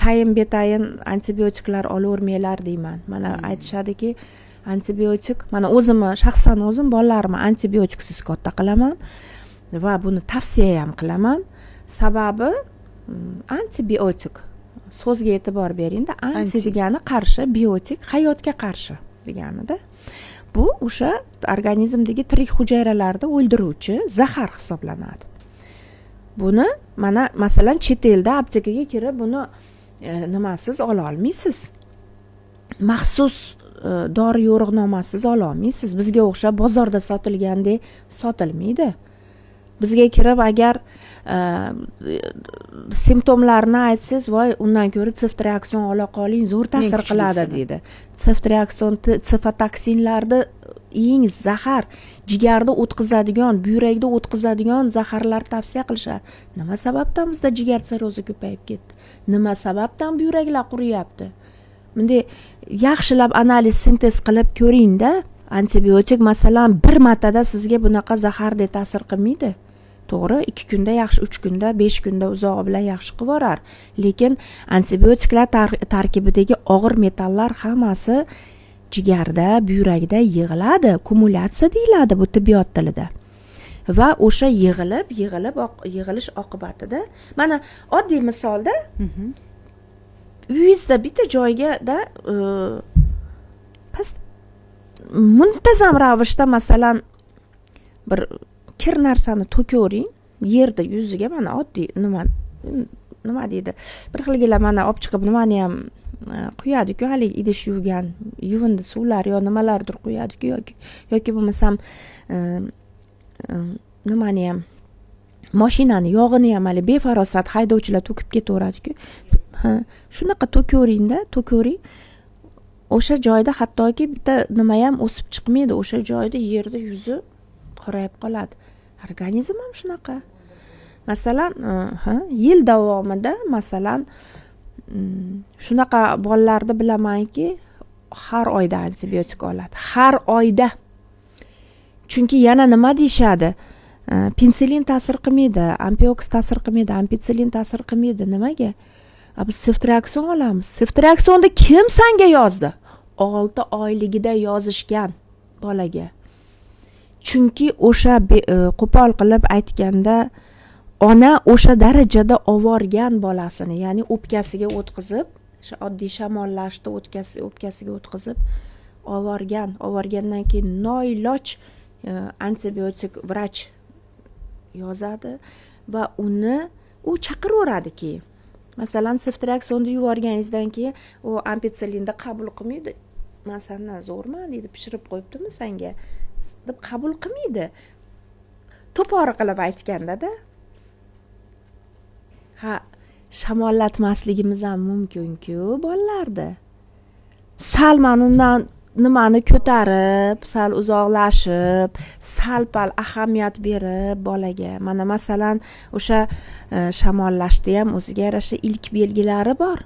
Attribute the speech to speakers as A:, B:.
A: Tayin betayin antibiotiklar olavermanglar deyman. Mana aytishadiki, antibiotik, mana o'zimni, shaxsan o'zim bolalarimni antibiotiksiz katta qilaman va buni tavsiya ham qilaman. Sababi antibiotik, so'zga e'tibor beringda, anti degani qarshi, biotik hayotga qarshi deganida. Bu o'sha organizmdagi tirik hujayralarni o'ldiruvchi zahar hisoblanadi. Buni mana, masalan, chet elda aptekaga kirib buni nimasiz ola olmaysiz, maxsus dori yo'riqnomasiz ola olmaysiz. Bizga o'xshab bozorda sotilgandek sotilmaydi. Bizga kirib agar simptomlarni aytsangiz, "Voy, undan ko'ra seftriakson ola qoling, zo'r ta'sir qiladi", deydi. Seftriakson, sefataksinlarni eng zahar, jigarda o'tkazadigan, buyrakda o'tkazadigan zaharlar tavsiya qilishadi. Nima sababdan bizda jigar sirrozi ko'payib ketdi? Nima sababdan buyraklar quriyapti? Bunday yaxshilab analiz, sintez qilib ko'ringda. Antibiotik, masalan, bir martada sizga bunaqa zahardek ta'sir qilmaydi. To'g'ri, 2 kunda yaxshi, 3 kunda, 5 kunda uzog'i bilan yaxshi qilib yuborar, lekin antibiotiklar tarkibidagi og'ir metallar hammasi jigarda, buyrakda yig'iladi. Kumulyatsiya deyiladi bu tibbiyot tilida. Va o'sha yig'ilib yig'ilib yig'ilish oqibatida, mana, oddiy misolda, uyingizda bitta joygada past muntazam ravishda, masalan, bir kir narsani to'kavering yerda yuziga. Mana, oddiy nima deydi, bir xilgilar mana olib chiqib nimani ham quyadiku, haligi idish yuvgan yuvindi suvlar yo nimalardir quyadiku, yoki bo'lmasam nimani ham, moshinani yog'ini ham haligi befarosat haydovchilar to'kib ketaveradiku. Ha, shunaqa to'kaveringda, to'kavering. O'sha joyda hattoki bitta nima ham o'sib chiqmaydi. O'sha joyda yerda yuzi qorayib qoladi. Organizm ham shunaqa. Masalan, ha, yil davomida, masalan, shunaqa bolalarni bilamanki, har oyda antibiotik oladi, har oyda. Chunki yana nima deyishadi? Penitsilin ta'sir qilmaydi, ampioks ta'sir qilmaydi, ampitsilin ta'sir qilmaydi. Nimaga? A biz seftriakson olamiz. Seftriaksonni kim sanga yozdi? 6 oyligida yozishgan bolaga. Chunki o'sha qo'pol qilib aytganda, ona o'sha darajada ovorgan bolasini, ya'ni o'pkasiga o'tqizib, o'sha oddiy shamollashni o'pkasiga o'tqizib ovorgan. Ovorgandan keyin noiloj antibiotik vrach yozadi va uni u chaqiraveradi keyin. Masalan, seftriaksonni yuborganingizdan keyin u ampitsillinni qabul qilmaydi. "Man sandan zo'rman", deydi, "pishirib qo'yibdimi sanga?" deb qabul qilmaydi, to'pori qilib aytgandada. Ha, shamollatmasligimiz ham mumkinku bolalarni. Sal mana undan nimani ko'tarib, sal uzoqlashib, sal pal ahamiyat berib bolaga. Mana, masalan, o'sha shamollashni ham o'ziga yarasha ilk belgilari bor.